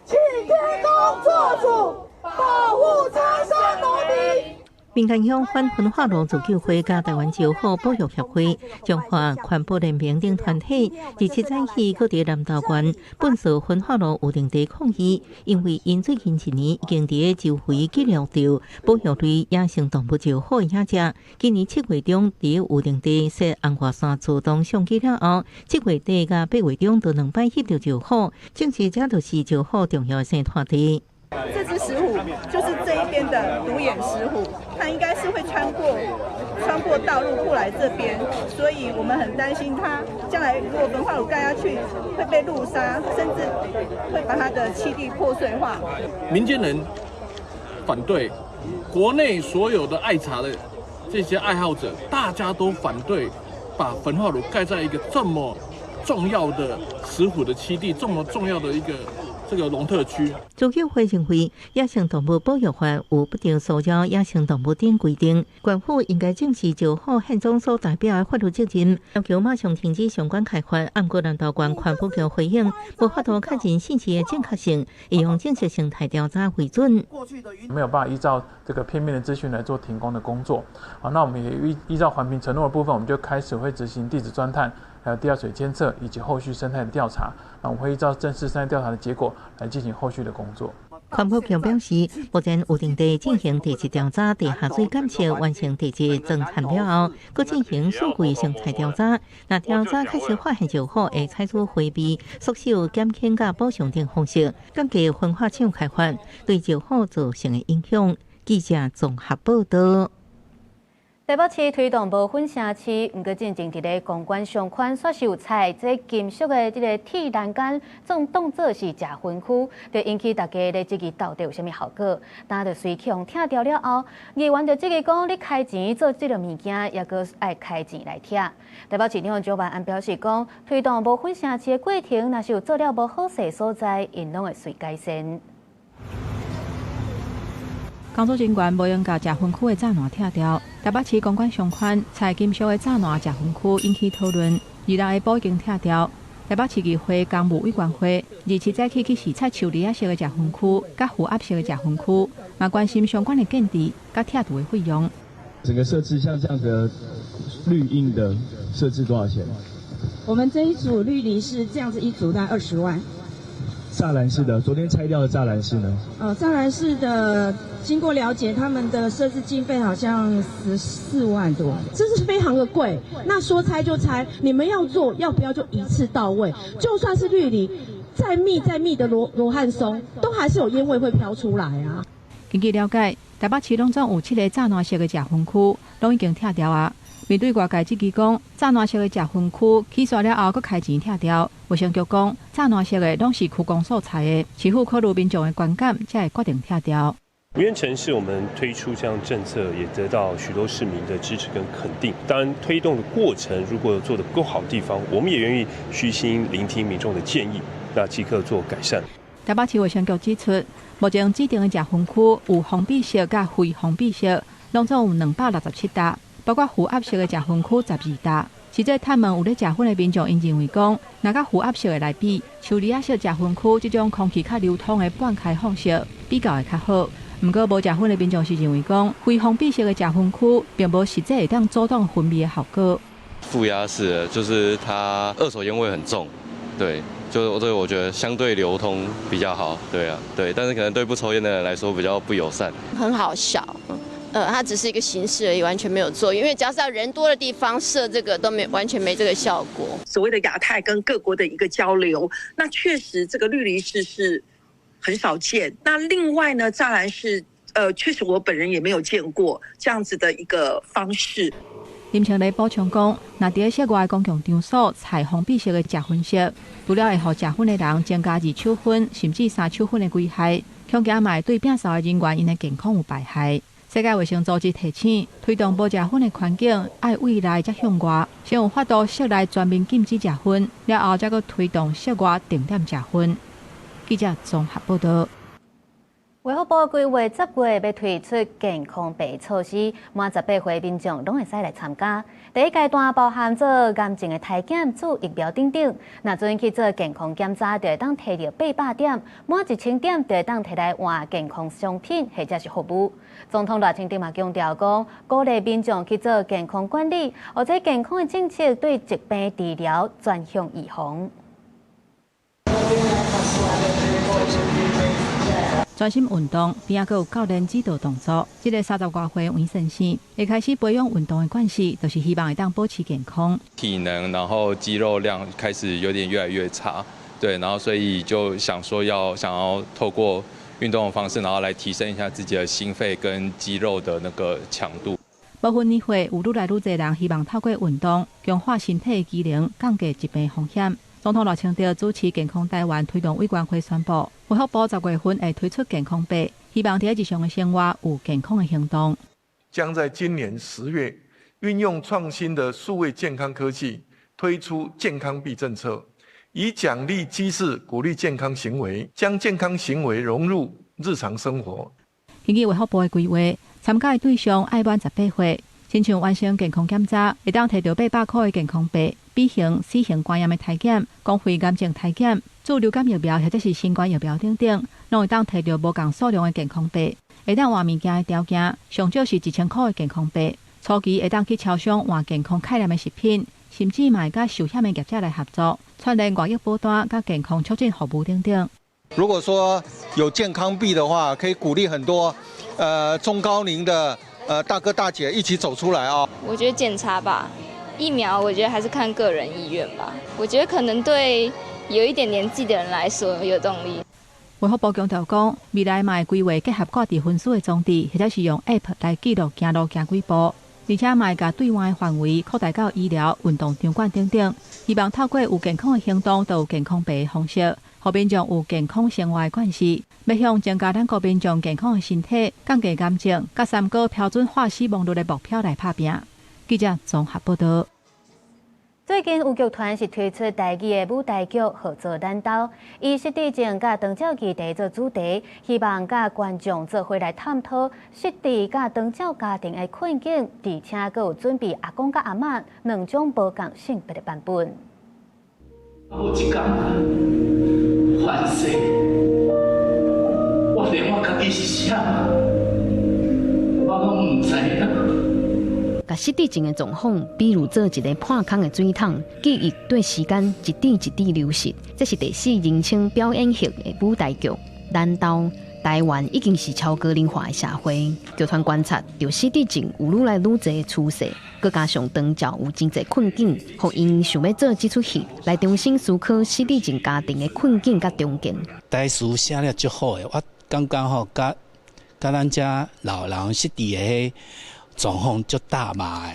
請天公做主，保護柴山農民。民間鄉反焚化爐自救會佮台灣石虎保育協會、彰化環保聯盟等團體，27早起閣佇南投縣糞掃焚化爐預定地抗議，因為𪜶最近一年已經佇周圍記錄著保育類野生動物石虎的影跡。今年7月中佇預定地設紅外線自動相機了後，7月底佮8月中都兩擺翕著石虎，證實這就是石虎重要的生態地。這隻石虎就是這一邊的獨眼石虎，它應該是會穿過道路過來這邊，所以我們很擔心它將來如果焚化爐蓋下去會被路殺，甚至會把它的棲地破碎化。民間人反對，國內所有的愛茶的這些愛好者，大家都反對把焚化爐蓋在一個這麼重要的石虎的棲地，這麼重要的一個這個農特區。自救會認為，野生動物保育法有不得騷擾野生動物等規定，縣府應該正視石虎現狀所代表的法律責任，要求馬上停止相關開發。毋過南投縣環保局回應，無法度確認信息的正確性，以用正式生態調查為準。沒有辦法依照這個片面的資訊來做停工的工作。好，那我們也依照環評承諾的部分，我們就開始會執行地質鑽探，還有地下水監測以及後續生態的調查。那我們會依照正式生態調查的結果來進行後續的工作。環保局表示，目前有定地進行地質調查、地下水監測，完成地質鑽探了後，閣進行數據生態調查。若調查確實發現石虎，會採取迴避、縮小、減輕佮補償等方式，降低焚化廠開發對石虎造成的影響。記者綜合報道。台北市推動無薰城市，毋過進前佇咧公館上寬，煞是有拆這金屬的這个鐵欄杆，總當做是食薰區，就引起大家咧質疑到底有啥物效果。但就隨去予拆掉了後，議員就質疑講，你開錢做這个物件，抑閣愛開錢來拆。台北市長蔣萬安表示講，推動無薰城市的過程，若是有做了無好勢所在，𪜶攏會隨改善。工作人員無閒共食薰區的柵欄拆掉，台北市公館上寬拆金屬的柵欄食薰區引起討論。二六下晡已經拆掉。台北市議會工務委員會27早起去視察樹籬仔式的食薰區、佮負壓式的食薰區，嘛關心相關的建置佮拆除的費用。整個設置像這樣的綠蔭的設置多少錢？我們這一組綠籬是這樣子一組，大概20萬。柵欄式的，昨天拆掉的柵欄式呢？柵欄式的，經過了解，他們的設置經費好像14萬多，這是非常的貴。那說拆就拆，你們要做，要不要就一次到位？就算是綠籬，再密再密的羅漢松，都還是有煙味會飄出來啊。根據了解，台北市攏總有七个柵欄式的食薰區，攏已經拆掉啊。面對外界質疑講，柵欄式的食薰區起煞了後，閣開錢拆掉。衛生局講，柵欄式的攏是區公所拆的，市府考慮民眾的觀感，才會決定拆掉。無煙城市，我們推出這項政策，也得到許多市民的支持跟肯定。當然，推動的過程如果有做得不夠好的地方，我們也願意虛心聆聽民眾的建議，那即刻做改善。台北市衛生局指出，目前指定的食薰區有封閉式佮非封閉式，攏總有267搭，包括負壓式的食薰區12搭。實際探問有咧食薰的民眾，𪜶認為講，若佮負壓式的來比，樹籬仔式食薰區這種空氣較流通的半開放式比較會較好。毋過無食薰的民眾是認為講，非封閉式的食薰區並無實際會當阻擋薰味的效果。負壓式的就是它二手煙味很重，對，就對我覺得相對流通比較好，對啊，對，但是可能對不抽煙的人來說比較不友善。很好笑。它只是一個形式而已，完全沒有作用。因為只要是在人多的地方設這個，都沒完全沒這個效果。所謂的亞太跟各國的一個交流，那確實這個綠籬式是很少見。那另外呢，柵欄式，確實我本人也沒有見過這樣子的一個方式。林清麗補充講，若佇室外公共場所採封閉式的食薰室，除了會予食薰的人增加二手薰甚至三手薰的危害，恐驚嘛會對摒掃的人員𪜶的健康有敗害。世界衛生組織提醒，推動無食薰的環境，愛對內才向外，先有法度室內全面禁止食薰，了後才閣推動室外定點食薰。記者綜合報道。衛福部規劃10月欲推出健康白措施，滿18歲民眾攏會使來參加。第一階段包含做癌症的篩檢、注疫苗等等。若準去做健康檢查，就會當提著800點，滿1000點就會當提來換健康商品或者是服務。總統賴清德嘛強調講，鼓勵民眾去做健康管理，或者健康的政策對疾病治療專項預防。專心運動，邊仔閣有教練指導動作。這个30外歲黃先生，一開始培養運動的關係，就是希望會當保持健康。體能，然後肌肉量開始有點越來越差，對，然後所以就想說要想要透過運動的方式，然後來提升一下自己的心肺跟肌肉的那個強度。無分年歲，有愈來愈濟人希望透過運動強化身體的機能，降低疾病風險。總統賴清德主持健康台灣推動委員會宣布，衛福部10月份會推出健康白，希望佇日常的生活有健康的行動。將在今年10月，運用創新的數位健康科技，推出健康幣政策，以獎勵機制鼓勵健康行為，將健康行為融入日常生活。根據衛福部的規劃，參加的對象愛滿18歲，親像完成健康檢查，會當提著800箍的健康幣、B 型、C 型肝炎的篩檢、公肺癌症篩檢、注流感疫苗或者是新冠疫苗等等，攏會當提著無仝數量的健康幣。會當換物件的條件，上少是1000箍的健康幣。初期會當去超商換健康概念的食品，甚至嘛會佮壽險的業者來合作，串聯外溢保單佮健康促進服務等等。如果說有健康幣的話，可以鼓勵很多中高齡的大哥大姐一起走出來啊。我覺得檢查吧，疫苗我覺得還是看個人意願吧。我覺得可能對有一點年紀的人來說有動力。衛福部強調講，未來嘛會規劃結合掛佇分數的裝置，或者是用 App 來記錄行路行幾步，而且嘛會共對換的範圍擴大到醫療、運動場館等等。希望透過有健康的行動，就有健康幣的方式，予民眾有健康生活的關係，欲向增加咱國民眾健康的身體，降低癌症、佮三高標準化死亡率的目標來拍拚。記者綜合報道。最近有劇團是推出台語的舞台劇《號做咱兜》，以失智症佮長照議題做主題，希望佮觀眾做伙來探討失智佮長照家庭的困境，而且閣有準備阿公佮阿嬤兩種無仝性別的版本。有一工，凡世，我連我家己是啥，我攏毋知影。共失智症的狀況，比如做一个破空的水桶，記憶對時間一滴一滴流失。這是第四人稱表演型的舞台劇《咱兜》。台灣已經是超高齡化的社會，劇團觀察著失智症有愈來愈濟的趨勢，閣加上長照有真濟困境，予𪜶想欲做這齣戲來重新思考失智症家庭的困境佮重建。台詞寫了足好的，我感覺吼，佮佮咱遮老人失智的彼狀況足大嘛的，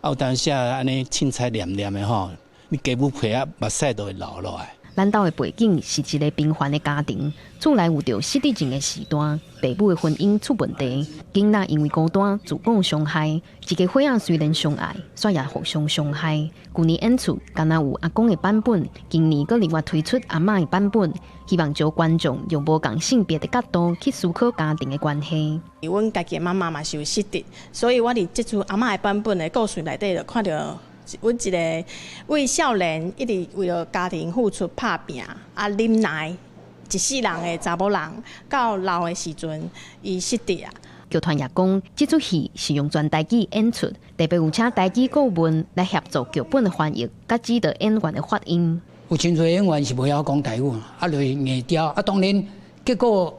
啊有當時按呢凊彩念念的吼，你雞母皮啊目屎都會流落來。咱兜的背景是一个平凡的家庭，厝內有著失智症的序大，爸母的婚姻出問題，囡仔因為孤單自我傷害，一家伙仔雖然相愛，卻也互相傷害。舊年演出敢若有阿公的版本，今年閣另外推出阿嬤的版本，希望招觀眾用無仝性別的角度去思考家庭的關係。阮家己的媽媽嘛是有失智，所以我佇這齣阿嬤的版本的故事內底，就看著阮一个為少年一直為著家庭付出拍拚，啊忍耐一世人的查某人，到老的時陣，伊失智啊。劇團也講，這齣戲是用全台語演出，特別有請台語顧問來協助劇本的翻譯，佮指導演員的發音。有真濟演員是無曉講台語，啊，就硬調，啊，當然結果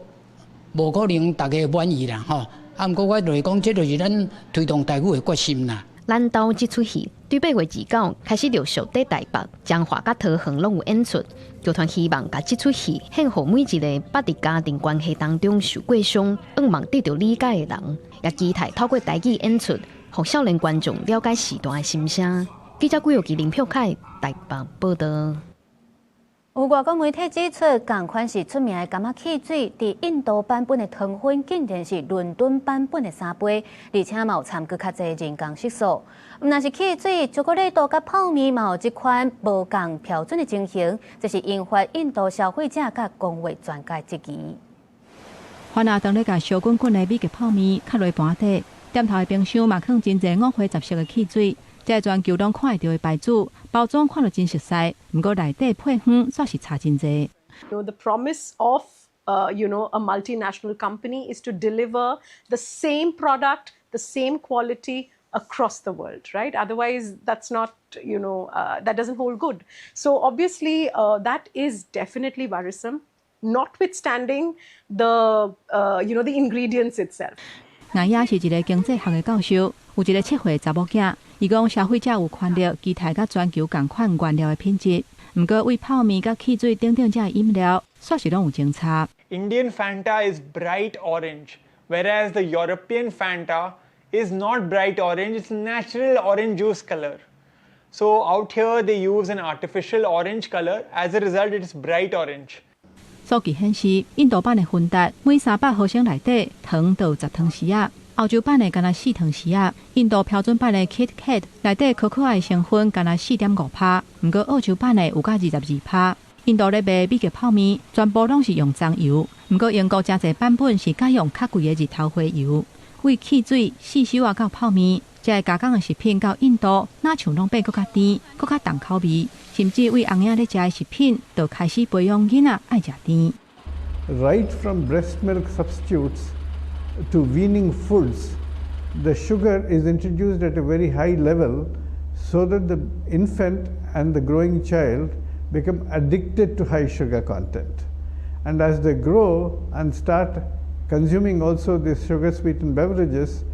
無可能逐家滿意啦，吼。啊，毋過我就是講，這就是咱推動台語的決心啦。咱兜這齣戲對8月29開始陸續佇台北、彰化佮桃園攏有演出。劇團希望共這齣戲獻予每一個捌佇家庭關係當中受過傷、向望得著理解的人，也期待透過台語演出，予少年觀眾了解時代的心聲。記者郭玉琪、林柏凱台北報導。有外國媒體指出，仝款是出名的柑仔汽水，佇印度版本的糖分竟然是倫敦版本的3倍，而且嘛有摻閣較濟人工色素。毋但是汽水、朱古力豆佮泡麵嘛有這款無仝標準的情形，這是引發印度消費者佮公衛專家質疑。番仔當咧共燒滾滾的美極泡麵囥落盤底，店頭的冰箱嘛囥真濟五花雜色的汽水。這全球攏看會著的牌子，包裝看著真熟似，毋過內底配方煞是差真濟。 The promise of a multinational company is to deliver the same product, the same quality across the world, right? Otherwise, that's not, you know, that doesn't hold good. So obviously, that is definitely worrisome, notwithstanding the ingredients itself. 艾亞是一个經濟學的教授，有一个7歲查某囝。伊講消費者有權利期待佮全球仝款原料的品質，毋過對泡麵佮汽水等等這飲料，煞是攏有真差。 Indian Fanta is bright orange, whereas the European Fanta is not bright orange, it's natural orange juice color. So out here they use an artificial orange color. As a result, it's bright orange. 數據顯示，印度版的芬達每300毫升內底糖就有10湯匙仔，歐洲版的干焦四糖匙仔，印度標準版的 KitKat 內底可可愛成分干焦4.5%，毋過澳洲版的有到22%。印度咧賣美極泡麵，全部攏是用棕油，毋過英國誠濟版本是改用較貴的日頭花油。為汽水、四手仔到泡麵，這个加工的食品到印度，若像攏變閣較甜、閣較重口味，甚至為紅嬰咧食的食品，就開始培養囡仔愛食甜。 Right from breast milk substitutes to weaning foods, the sugar is introduced at a very high level so that the infant and the growing child become addicted to high sugar content. And as they grow and start consuming also these sugar sweetened beverages,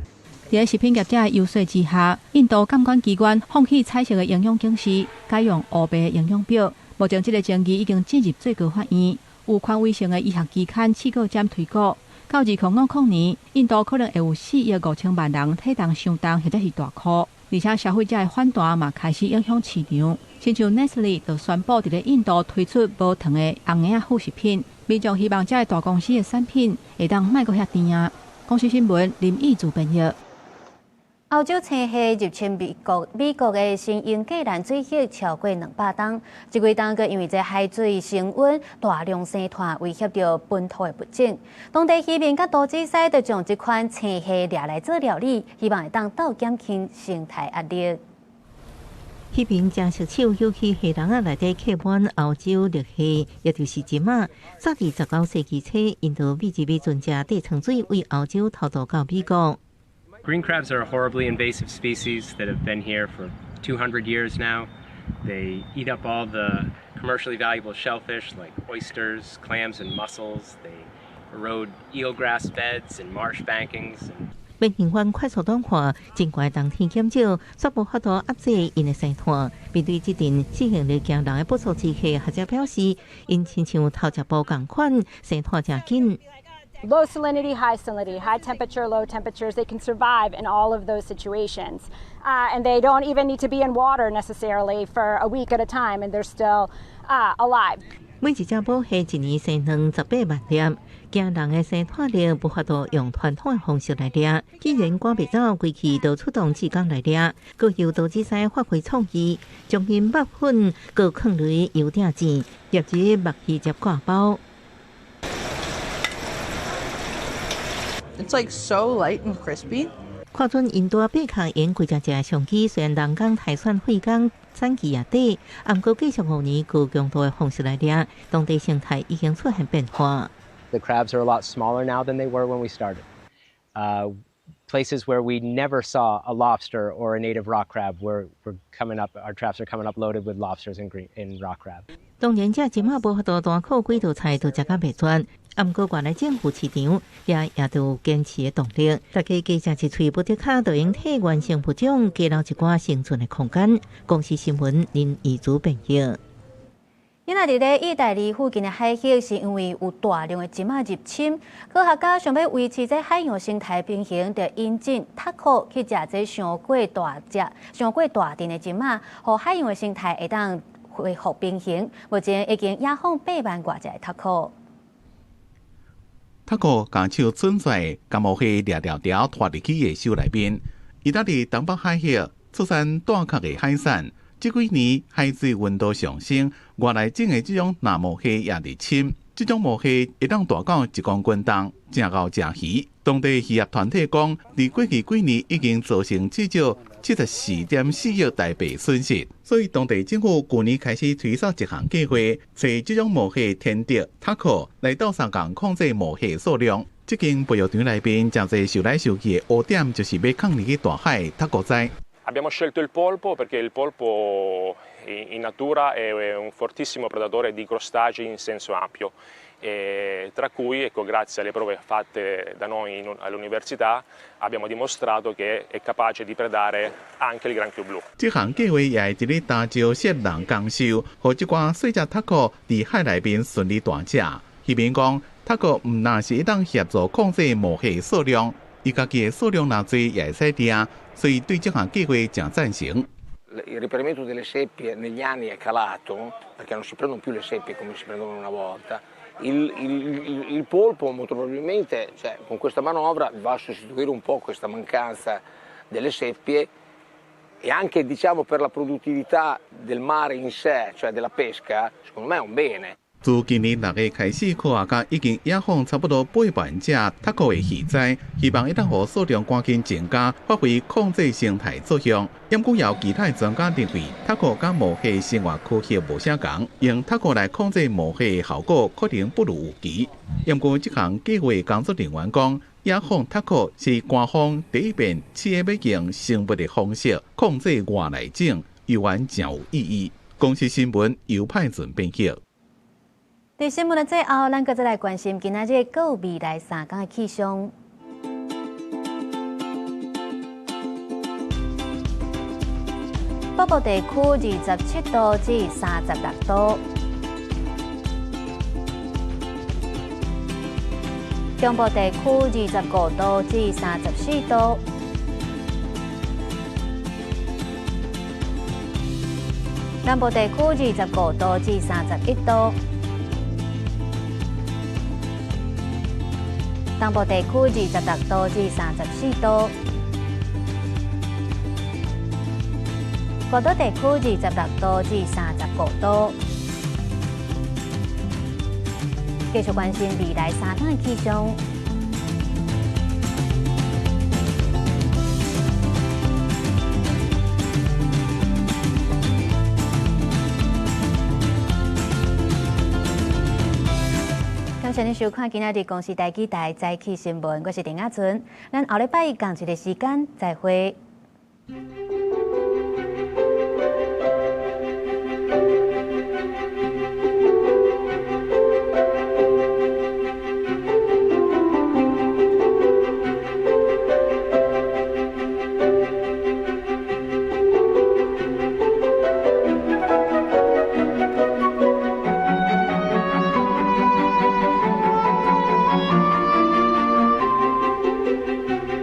佇食品業者的遊說之下，印度監管機關放棄彩色的營養警示，改用烏白營養表。目前這个爭議已經進入最高法院。有權威性的醫學期刊試過針推估，到2050年，印度可能會有4億5千萬人體重傷重或者是大箍，而且消費者的反彈嘛開始影響市場。親像 Nestle 就宣布佇咧印度推出無糖的紅嬰仔副食品，民眾希望這个大公司的產品會當莫閣遐甜啊。公視新聞林義祖編譯。歐洲青蝦入侵美國的新英格蘭水域超過200冬，這幾冬閣因為這海水升溫，大量生湠威脅著本土的物種。當地漁民佮刀子師就將這款青蝦掠來做料理，希望會當鬥減輕生態壓力。漁民誠熟手，尤其蝦籠仔內底客滿歐洲綠蝦，也就是蟳仔。早佇19世紀初，𪜶就秘入去船隻底層水，為歐洲偷渡到美國。 Green crabs are a horribly invasive species that have been here for 200 years now. They eat up all the commercially valuable shellfish like oysters, clams, and mussels. They erode eelgrass beds and marsh bankings. 免循環快速暖化，真懸冬天減少，煞無法度壓制𪜶的生湠。面對這陣適應力驚人的不速之客，學者表示，𪜶親像偷食步仝款，生湠誠緊。 Low salinity, high salinity, high temperature, low temperatures, they can survive in all of those situations. And they don't even need to be in water necessarily for a week at a time, and they're still alive. 每一隻母蝦一年生卵18萬粒，驚人的生湠力無法度用傳統的方式來掠。既然趕袂走，規氣就出動志工來掠，閣由刀子師發揮創意，將𪜶肉粉閣囥落油鼎煎，醃制墨魚汁掛包。 It's like so light and crispy. 看準𪜶帶貝殼用規隻隻相機，雖然人工篩選廢工產期也短，毋過繼續5年高強度的方式來掠，當地生態已經出現變化。 The crabs are a lot smaller now than they were when we started. Places where we never saw a lobster or a native rock crab, we're coming up, our traps are coming up loaded with lobsters and rock crab. 當然，這蟳仔無法度單靠幾道菜就食甲袂絕，毋過外來政府市場也都有堅持的動力。大家加食一喙伏特加，就用替原生物種加留一寡生存的空間。公視新聞林怡祖編譯。今仔佇咧意大利附近的海域，是因為有大量的蟳仔入侵，科學家想欲維持這海洋生態平衡，就引進鯵仔去食這傷過大隻、傷過大陣的蟳仔，予海洋的生態會當恢復平衡。目前已經野放8萬外隻的鯵仔。鯵仔共手伸出來，共毛蝦掠條條拖入去伊的手內面。意大利東北海域出產帶殼的海產，這幾年海水溫度上升，外來種的這種藍毛蝦也入侵。這種毛蝦會當大到1公斤重，誠𠢕誠魚。當地漁業團體講，佇過去幾年已經造成至少74.4億台幣損失。所以當地政府舊年開始推動一項計劃，揣這種毛蝦天敵鯵仔來鬥相共控制毛蝦數量。這間捕魚場內面，誠濟受來受去的烏點，就是欲放入去大海鯵仔。 Abbiamo scelto il polpo perché il polpo in natura è un fortissimo predatore di crostacei in senso ampio, e tra cui, ecco, grazie alle prove fatte da noi all'università, abbiamo dimostrato che è capace di predare anche il granchio blu. 這項計劃也會佇咧達州設人工獸，予這寡細隻鯵仔佇海內面順利大食。漁民講，鯵仔毋但是會當協助控制毛蝦數量，伊家己的數量若濟也會使掠，所以對這項計劃誠贊成。 Il reperimento delle seppie negli anni è calato perché non si prendono più le seppie come si prendevano una volta. Il polpo molto probabilmente, cioè, con questa manovra va a sostituire un po' questa mancanza delle seppie e anche, diciamo, per la produttività del mare in sé, cioè della pesca, secondo me è un bene. 自今年6月开始，科学家已经野放差不多8万只鸵鸽的鱼仔，希望会当予数量赶紧增加，发挥控制生态作用。毋过，有其他专家认为，鸵鸽佮毛蟹生活区域无啥仝，用鸵鸽来控制毛蟹的效果可能不如预期。毋过，这项计划工作人员讲，野放鸵鸽是官方第一遍试欲用生物的方式控制外来种，犹原真有意义。公视新闻尤派准编辑。伫新闻的最后，咱阁再来关心今仔日阁未来3天的气象。北部地区27度至36度，中部地区25度至34度，南部地区25度至31度。东部地区26度至34度，外岛地区26度至35度。继续关心未来3天的气象。感谢您收看今仔日公视台语台早起新闻，我是陈亚纯。咱后礼拜仝一个时间再会。